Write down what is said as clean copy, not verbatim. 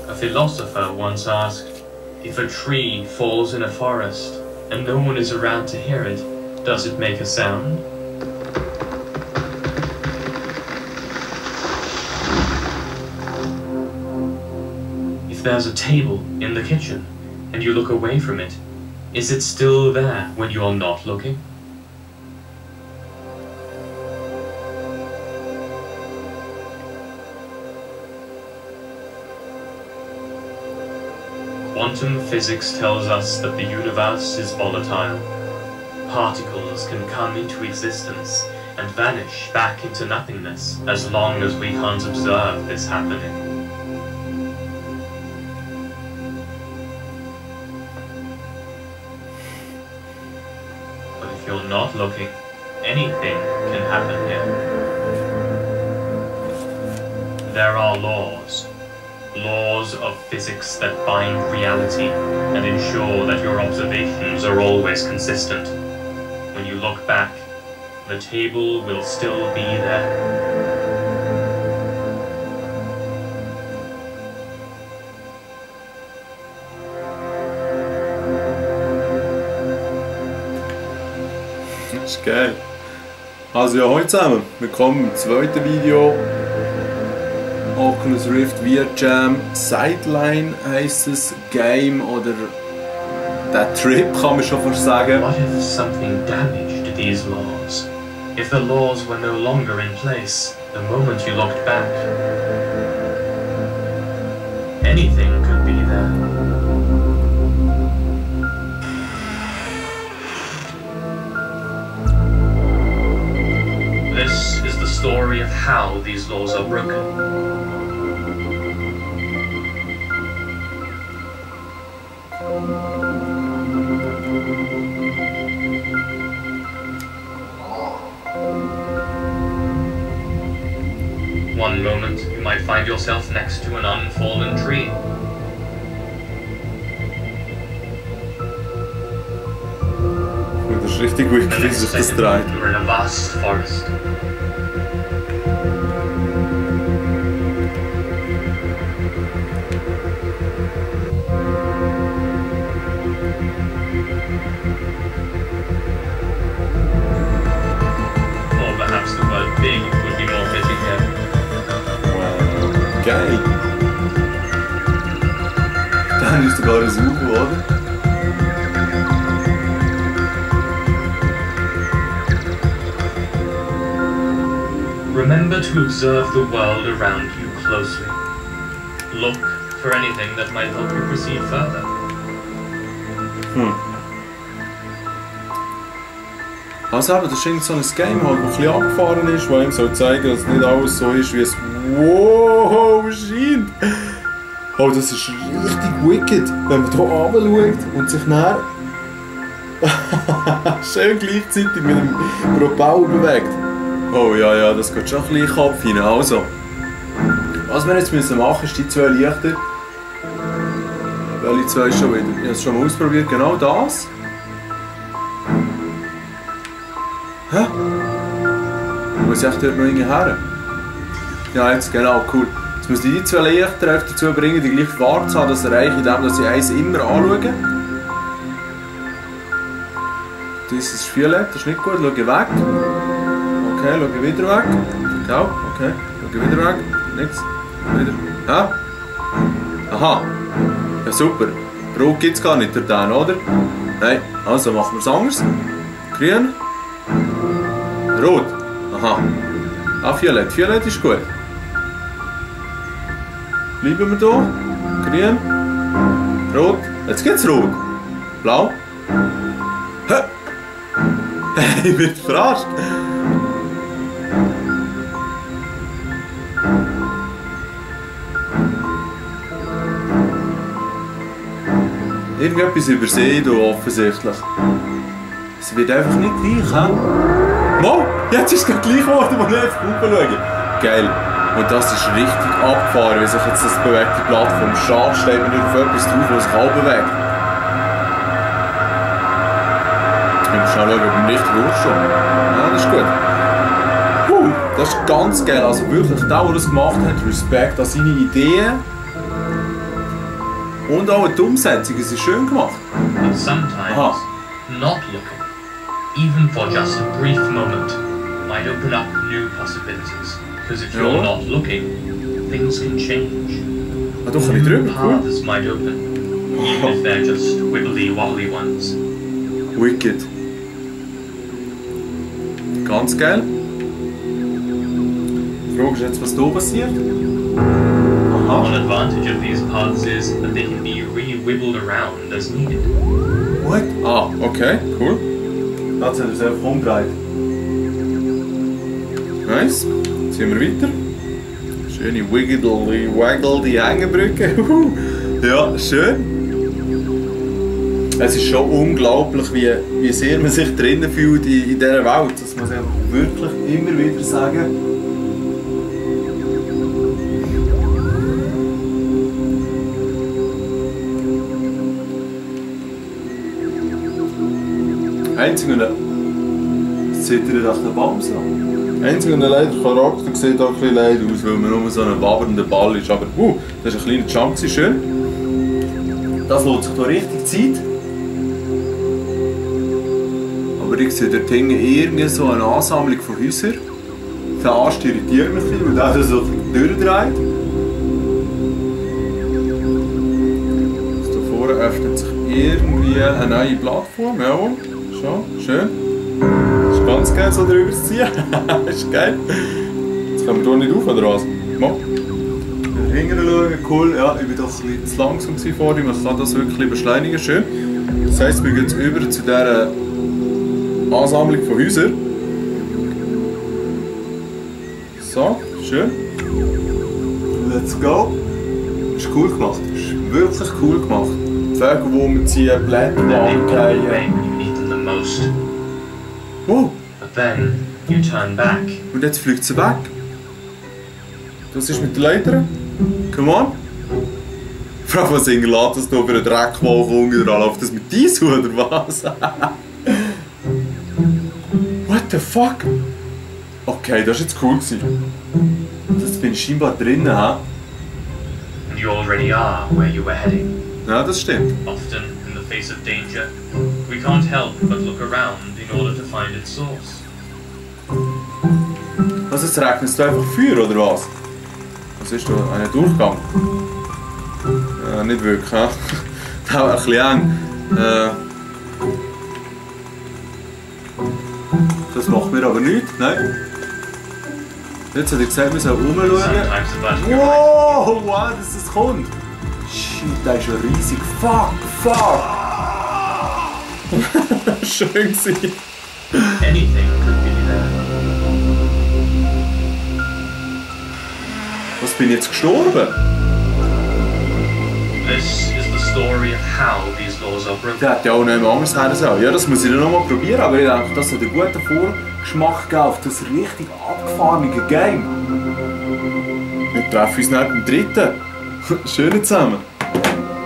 A philosopher once asked, if a tree falls in a forest and no one is around to hear it, does it make a sound? If there's a table in the kitchen and you look away from it, is it still there when you are not looking? Quantum physics tells us that the universe is volatile. Particles can come into existence and vanish back into nothingness as long as we can't observe this happening. But if you're not looking, anything can happen here. There are laws. Laws of physics that bind reality and ensure that your observations are always consistent. When you look back, the table will still be there. Das ist geil. Also ja, hallo zusammen. Willkommen im zweiten Video. Oculus Rift VR Jam Sideline heisst es, Game oder der Trip kann man schon fast sagen. What if something damaged these laws? If the laws were no longer in place the moment you looked back? Anything could be there. This is the story of how these laws are broken. One moment, you might find yourself next to an unfallen tree. Das ist richtig gut, wie sich das dreht. You're in a vast forest. Or perhaps the word big would be more fitting here. Geil! Dann ist sogar ein UFO, oder? Remember to observe the world around you closely. Look for anything that might help you proceed further. Also eben, das ist irgendwie so ein Game, halt, das ein bisschen abgefahren ist, weil ihm soll zeigen, dass nicht alles so ist, wie es wow scheint. Oh, das ist richtig wicked, wenn man hier runter schaut und sich dann schön gleichzeitig mit dem Propeller bewegt. Oh ja, das geht schon ein bisschen Kopf rein. Also, was wir jetzt machen müssen, ist die zwei Lichter. Welche zwei schon wieder? Ich habe es schon mal ausprobiert, genau das. Hä? Muss ich echt dort noch irgendwie her? Ja, jetzt genau, cool. Jetzt muss ich die zwei Lichter dazu bringen, die gleiche Farbe zu haben. Das erreiche ich, indem ich eins immer anschaue. Das ist violett, das ist nicht gut. Schau weg. Okay, schau wieder weg. Genau, okay. Schau wieder weg. Nichts. Wieder. Ja? Aha. Ja, super. Rot gibt es gar nicht durch den, oder? Nein. Also machen wir es anders. Grün. Rot. Aha. Ah, violett. Violett ist gut. Bleiben wir hier. Grün. Rot. Jetzt geht's rot. Blau. Hä? Ich bin überrascht. Irgendetwas übersehen hier offensichtlich. Es wird einfach nicht gleich, hä? Mal, jetzt ist es gleich geworden, wo ich einfach schaue. Geil. Und das ist richtig abgefahren, wie sich jetzt das bewegte Blatt vom Schad steht man nicht auf etwas drauf, das sich auch bewegt. Ich muss schnell schauen, ob im Licht raucht schon. Ja, das ist gut. Das ist ganz geil. Also wirklich, der das gemacht hat, Respekt an seine Ideen. Und auch die Umsetzung, es ist schön gemacht. But sometimes, Aha. not looking, even for just a brief moment, might open up new possibilities. Because if you're Ja. not looking, things can change. Ah, da kann ich drüber, cool. Paths might open, even if they're just wibbly-wobbly ones. Wicked. Ganz geil. Die Frage ist jetzt, was hier passiert. Aha. One advantage of these paths is that they can be re-wibbled around as needed. What? Ah, okay, cool. Jetzt haben wir es einfach umgedreht. Nice. Jetzt sind wir weiter. Schöne wiggledy Hängebrücke. Ja, schön. Es ist schon unglaublich, wie sehr man sich drinnen fühlt in dieser Welt. Das muss ich wirklich immer wieder sagen. Einzig und sieht ihr nach der Bams an. Einzig und leider Charakter sieht auch ein bisschen leid aus, weil man nur so ein wabbernder Ball ist. Aber das ist ein kleiner Jump, schön. Das lohnt sich da richtig Zeit. Aber ich sehe dort hinten irgendwie so eine Ansammlung von Häusern. Der Ast irritiert mich ein bisschen, weil der so durchdreht. Da vorne öffnet sich irgendwie eine neue Plattform. Ja, schon, schön. Das ist ganz geil, so drüber zu ziehen. Das ist geil. Jetzt kommen wir hier nicht auf, oder was? Mal. Hinten schauen, cool. Ja, ich war doch ein bisschen zu langsam vorhin. Man kann das wirklich beschleunigen, schön. Das heisst, wir gehen jetzt über zu dieser Ansammlung von Häusern. So, schön. Let's go. Ist cool gemacht. Ist wirklich cool gemacht. Die Wege, wo wir ziehen, Blätter Then they go away angehen. when you need them the most. Wow. But then, you turn back. Und jetzt fliegt sie weg. Das ist mit der Leiter. Come on. Frau von Singer, lässt das noch für einen Dreckwolken unten läuft das mit Diesel oder was? What the fuck? Okay, das war jetzt cool gewesen. Das bin ich scheinbar drinnen, ha? And you already are where you were heading. Ja, das stimmt. Often, in the face of danger, we can't help but look around in order to find its source. Was, jetzt regnet du einfach Feuer, oder was? Was ist da? Ein Durchgang? Ja, nicht wirklich, ha? Das war ein bisschen eng. Das macht mir aber nichts, nein. Jetzt hat er gesagt, wir sollen rumschauen. Sometimes the vertigo Wow, wow, dass das kommt! Shit, der ist ja riesig. Fuck, fuck! Schön gewesen. anything could be there. Was, bin ich jetzt gestorben? This is the story of how these laws are broken. Der hat ja auch nicht mehr anders her sollen. Ja, das muss ich dann noch mal probieren, aber ich denke, das hat einen guten Vorgeschmack gegeben auf das richtig abgefahrene Game. Wir treffen uns nach dem dritten. Schön zusammen.